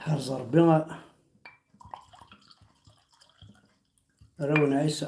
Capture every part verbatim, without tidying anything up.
Yerẓa Ṛebbi arraw n Ɛisa.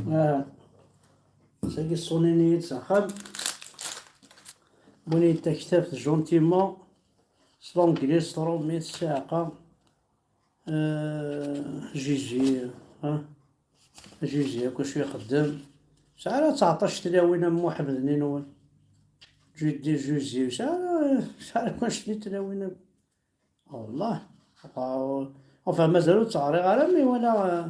Ah, sagi ṣṣunin-iyi-d s axxam. Wwin-iyi-d taktabt gentiment s l'anglais, s tṛumit, s ssiɛqa. Ah, Jésus, ah, Jésus, akk acu ixeddem. Sɛa ara tseɛṭac tlawin am Muḥemmed-nni-nwen. Jiddi Jésus, sɛa ara, sɛa ara akk acu tlawin am-, والله. Enfin, mazal ur tt-ɣriɣ ara, mi walaɣ, ah,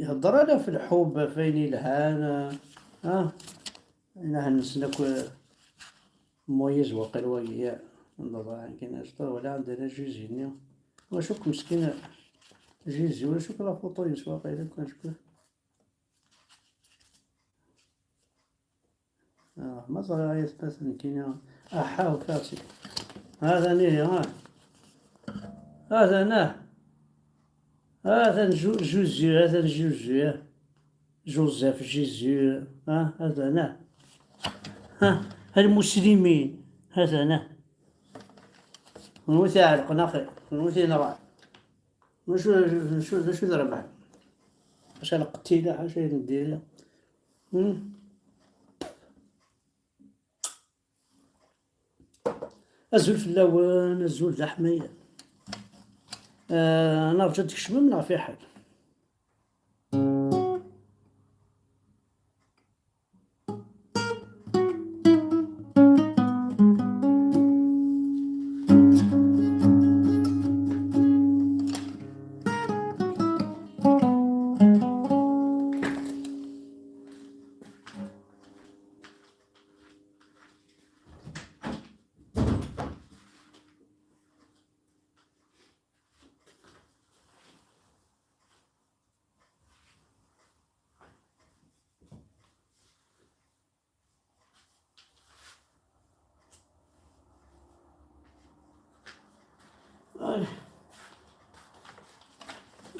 ihedder ala ɣef lḥub, ɣef wayen yelhan, ah, ayen ahen-nessen akk, ah, moyez waqil wagi, ah, nḍeḍ kan ajeṭṭar, wala ɛendana Jésus-nni. Wacu-k meskin Jésus, wacu-k la photo-ines waqil akk, acku Ah, ma ẓriɣ ay atmaten nekkini. Aha, ufiɣ-tt-id. Atan ihi, ah. Atan, ah. Atan Ju-, Jésus, atan Jésus, ah. Joseph, Jésus, ah, atan, ah. Ah, lmuslimin, atan, ah. Kenwi i iɛelqen axir, kenwi i yenɣan. D acu, d acu, d acu d rrbeḥ? Ḥaca lqetila, ḥaca ayen n diri. Hmm? Azul fell-awen, azul d aḥmayan. Ah, nerǧa ad d-tkecmem neɣ fiḥel?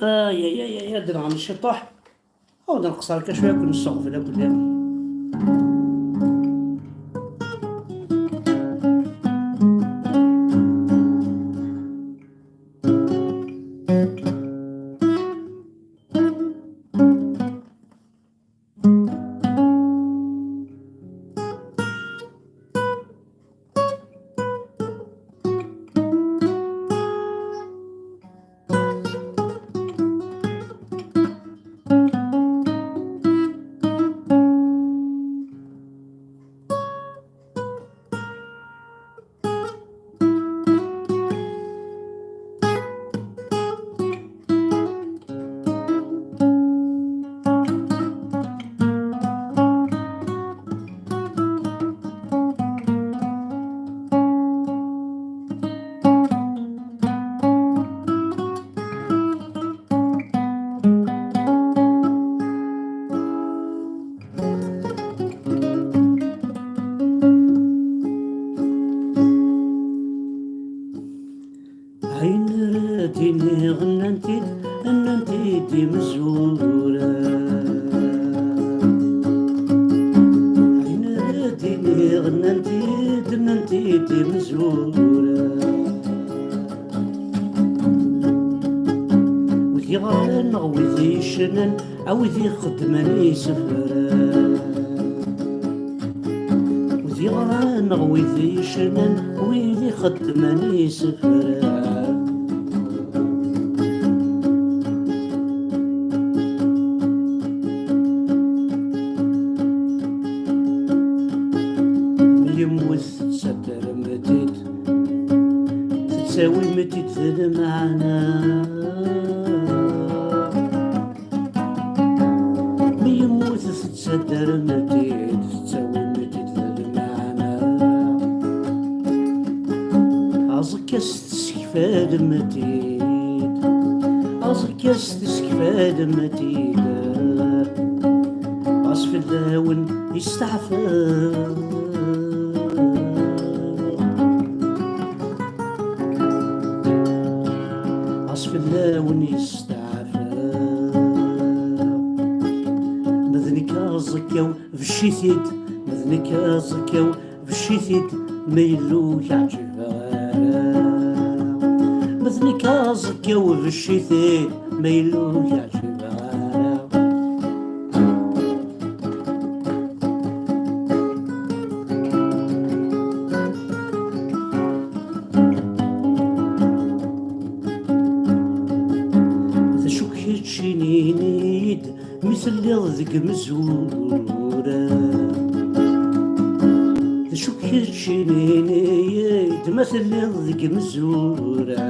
Ay, ay, ay, ay, ay, ad nɣen ciṭuḥ. Ad nqeṣṣer kan cwiya, ad ken-nesseɣfel akk. Ayen ara d-iniɣ, nnan-t-id, nnan-t-id imezwura. Ayen ara d-iniɣ, nnan-t-id, nnan-t-id imezwura. Wid yeɣran neɣ wid yecnan, a wid ixeddmen isefra. Wid yeɣran neɣ wid yecnan, wid ixeddmen isefra. Mi yemmut tettaddrem-t-id, tettawim-t-id d lmeɛna. Mi yemmut tettaddrem-t-id, tettawim-t-id d lmeɛna. Aẓekka-s tessekfalem-t-id, aẓekka-s tessekfalem-t-id, ɣas fell-awen isteɛfa. Ɣas fell-awen isteɛfa. Ma d nekk aẓekka-w, becc-it-id, ma d Nekk aẓekka-w bcci-t-id, ma yella ur k-ɛǧibeɣ ara. Ma d nekk aẓekka-w bcci-t-id, ma yella ur k-ɛǧibeɣ ara. D acu kečč, ini-yi-d, mi telliḍ deg imezwura? D acu kečč, ini-yi-d, ma telliḍ deg imezwura?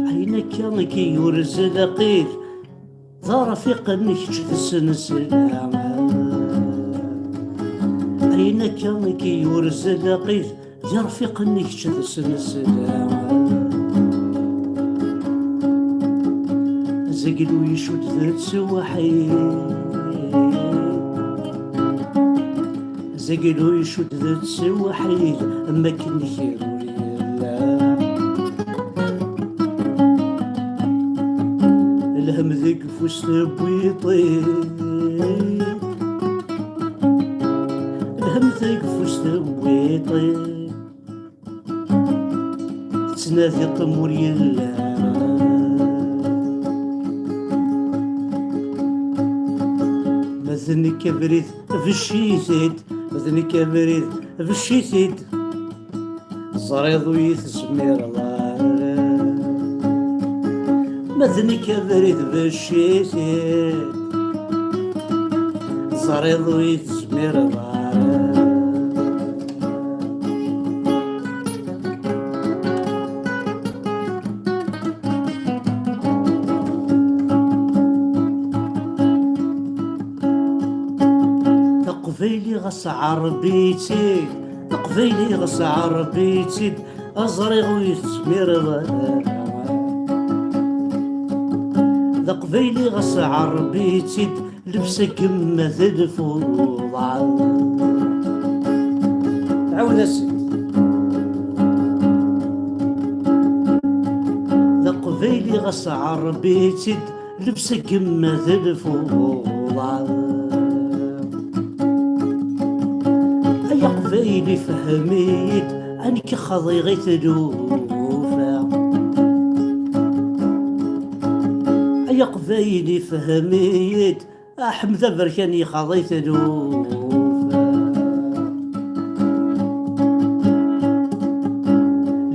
Ayen akka i k-yurzen lqid, d arfiq-nni kečč d snesla. Ayen akka i k-yurzen lqid, d arfiq-nni kečč d snesla. Azaglu icudd d ttewḥid. Azaglu icudd d ttewḥid, am akken kra ur yella. Lhem deg ufus tewwiḍ-it. Lhem deg ufus tewwiḍ-it. Tettnadiḍ-t am ur yella. Ma d nekk abrid, bcci-t-id. Ma d nekk abrid, bcci-t-id. Teẓriḍ ur yi-tezmireḍ ara. Ma d nekk abrid, bcci-t-id. Teẓriḍ ur yi-tezmireḍ ara. D aqbayli ɣas ɛerbi-tt-id, d aqbayli ɣas ɛerbi-tt-id, aẓriɣ ur yi-tezmireḍ ara. D aqbayli ɣas ɛerbi-tt-id, llebsa n yemma d lfuḍa. Ɛawed-as-d. D aqbayli ɣas ɛerbi-tt-id, llebsa n yemma d lfuḍa. Ay aqbayli, fhem-iyi-d, a nekk xḍiɣ i tlufa. Ay aqbayli, fhem-iyi-d, Aḥmed Aberkan yexḍa-t lufa.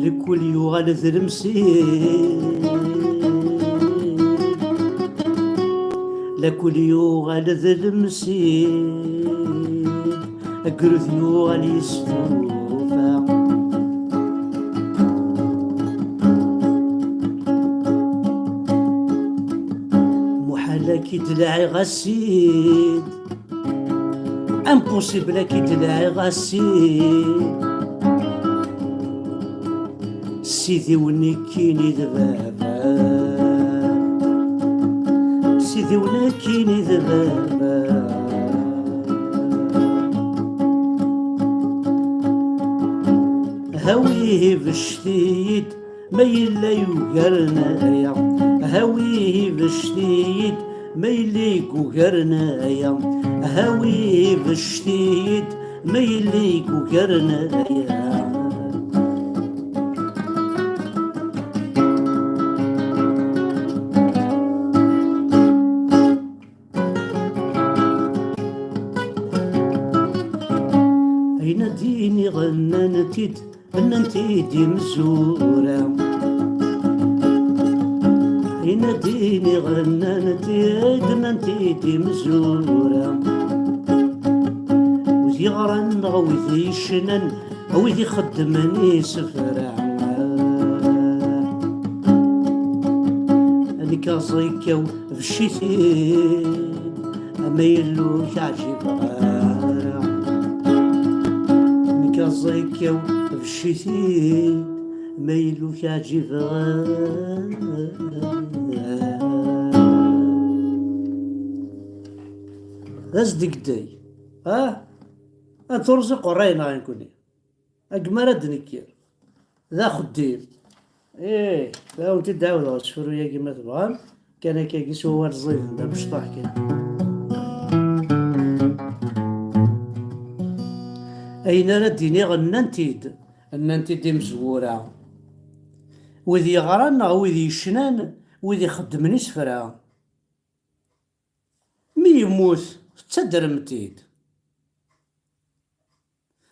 Lekul yuɣal d lemsir, lekul yuɣal d lemsir. Agrud yuɣal yestufa. Muḥal ad k-id-lɛiɣ a Sid, impossible ad k-id-lɛiɣ a Sid. Sidi-w nekkini d baba, Sidi-w nekkini d baba. Hawi bcet-iyi-d ma yella yugaren aya. Hawi bcet-iyi-d ma yella yugaren aya. Hawi bcet-iyi-d ma yella yugaren aya. Ayen ad d-iniɣ nnan-t-id, nnan-t-id imezwura. Ayen ad d-iniɣ nnan-t-id, nnan-t-id imezwura. Wid yeɣran neɣ wid yecnan, a wid ixeddmen isefra. Nekk aẓekka-w bcci-t-id, ama yella ur k-ɛǧibeɣ ara. Nekk aẓekka-w bcci-t-id, ma yella ur k-ɛǧibeɣ ara. D asdegdeg, ah? Ad turẓi qerray neɣ nekkni? Agma ara d-nekker. D axeddim. Ih, ad awen-t-id-ɛawdeɣ usefru-yagi ma tebɣam. Kan akkagi s wawal ẓiden d amecṭuḥ kan. Ayen ara d-iniɣ, nnan-t-id, nnan-t-id imezwura. Wid yeɣran neɣ wid yecnan, wid ixeddmen isefra. Mi yemmut, tettadrem-t-id.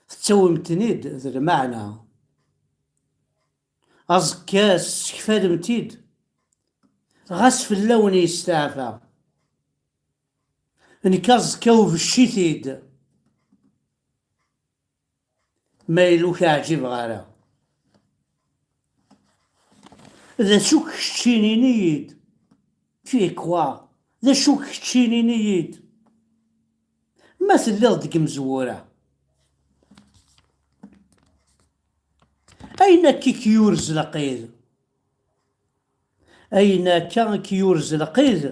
Tettawim-ten-id d lmeɛna. Aẓekka tessekfalem-t-id, ɣas fell-awen yesteɛfa. Nekk aẓekka ubecc-it-id, ma yella ur k-ɛǧibeɣ ara. D acu-k keččini, ini-yi-d? Tu es quoi? D acu-k keččini, ini-yi-d? Ma telliḍ deg imezwura, ayen akka i k-yurez lqid, ayen akka i k-yurez lqid,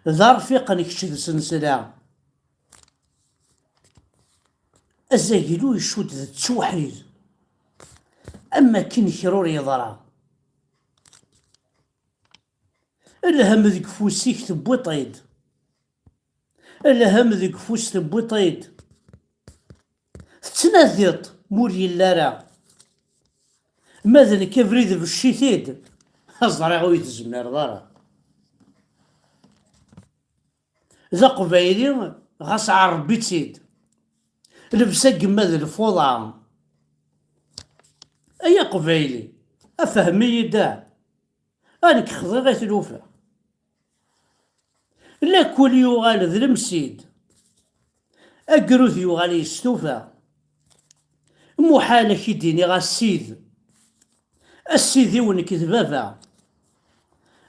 d arfiq n kečč d snesla. Azaglu icudd d ttewḥid, am akken kra ur yeḍra. Lhem deg ufus-ik tewwiḍ-t-id. Lhem deg ufus tewwiḍ-t-id. Tettnadiḍ ma ur yelli ara. Ma d nekk abrid becc-it-id, ẓriɣ ur yi-tezmireḍ ara. D aqbayli, ɣas ɛerreb-itt-id. Lebsa n yemma d lfuḍa. Ay aqbayli, afhem-iyi-d, a nekk xḍiɣ i tlufa. Lakul yuɣal d lemsid, agrud yuɣal yestufa. Muḥal ad k-id-iniɣ a ssid, a ssid-iw nekk d baba.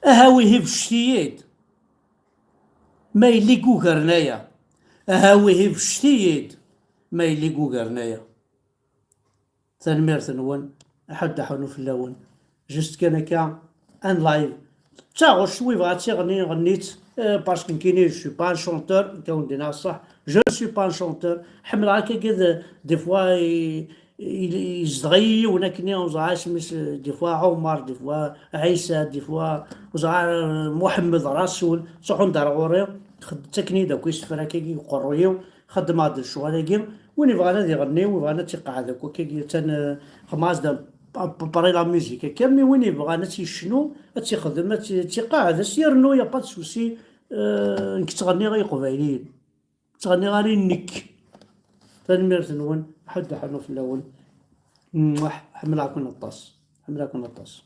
Aha wihi becc-iyi-d, ma yella i yugaren aya. Aha wihi becc-iyi-d, ma yella i yugaren aya. Tanemmirt-nwen, aḥuddu aḥunnu fell-awen. Juste kan akka, un live. D taɣect, wi bɣa ad tiɣni, ɣenni-tt, euh, parce que nekkini, je suis pas un chanteur, nekk a wen-d-iniɣ ṣṣeḥ, je ne suis pas un chanteur. Ḥemmleɣ akkagi d, des fois, i, i, yezdeɣ-iyi yiwen akkenni, ur ẓriɣ isem-is, des fois Ɛumar, des fois Ɛisa, des fois, ur ẓriɣ, euh, Muḥemmed Rasul, ttruḥun-d ar ɣur-i, xed-, ttaken-iyi-d akk isefra akkagi deg uqerruy-iw, xeddmeɣ-d lecɣal-agi. Win yebɣan ad iɣenni, win yebɣan ad tt-iqeɛɛed akk akkagi, attan, euh, xedmeɣ-as-d pa-, pa-, pare la musique akka, mi win yebɣan ad tt-yecnu, ad tt-ixdem, ad tt-, ad tt-iqeɛɛed, ad s-yernu, y a pas de souci, euh, nekk ttɣenniɣ i Iqbayliyen. Ttɣenniɣ ara i nekk. Tanemmirt-nwen, ḥedd ḥennu fell-awen. Mwah, ḥemmleɣ-ken aṭas. Ḥemmleɣ-ken aṭas.